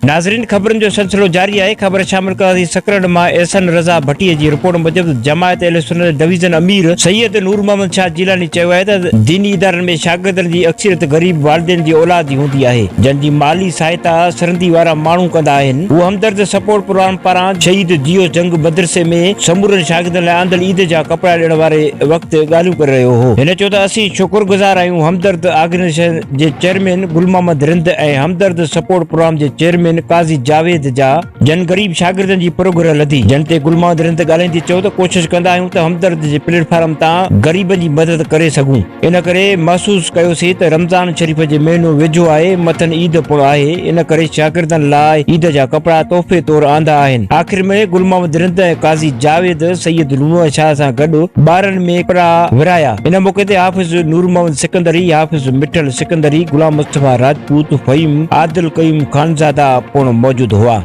ناظرين خبرن جو سلسلو جاري آهي خبر شامل ڪنداسين سڪرنڊ مان احسن رضا ڀٽي جي رپورٽ موجب جماعت اهل سنت ڊويزن امير سيد نور محمد شاهه جيلاني چيو آهي ته ديني ادارن ۾ شاگردن جي اڪثريت غريب والدين جي اولاد جي هوندي آهي جن جي مالي سهائتا سرندي وارا ماڻهو ڪندا آهن هو همدرد سپورٽ پروگرام پاران شهيد جيو جنگ مدرسي ۾ سمورن شاگردن لاء آندل عيد جا ڪپڙا ڏيڻ واري وقت ڳالهيون ڪري رهيو هو هن چيو ته اسين شڪرگذار آهيون همدرد آرگنائيزيشن جي چيئرمين گل محمد رند ۽ همدرد سپورٽ پروگرام جي چيئرمين قاضي جاويد جا جن غريب شاگردن جي پروگره لڌي جن تي گل محمد رند ڳالهائيندي چيو ته ڪوشش ڪندا آهيون ته همدرد جي پليٽ فارم تان غريبن جي مدد ڪري سگهون ان ڪري محسوس ڪيوسين ته رمضان شريف جي مهينو ويجهو آهي مٿن عيد پڻ آهي ان ڪري شاگردن لاء عيد جا ڪپڙا تحفي طور آندا آهن آخر ۾ گل محمد رند ۽ قاضي جاويد سيد لوڻ شاهه سان گڏ ٻارن ۾ ڪپڙا ورهايا. ان موقعي تي حافظ نور محمد سڪندري، حافظ مٺل سڪندري، غلام مصطفيٰ راجپوت، فهيم، عادل قيوم خانزاده پڻ موجود هئا.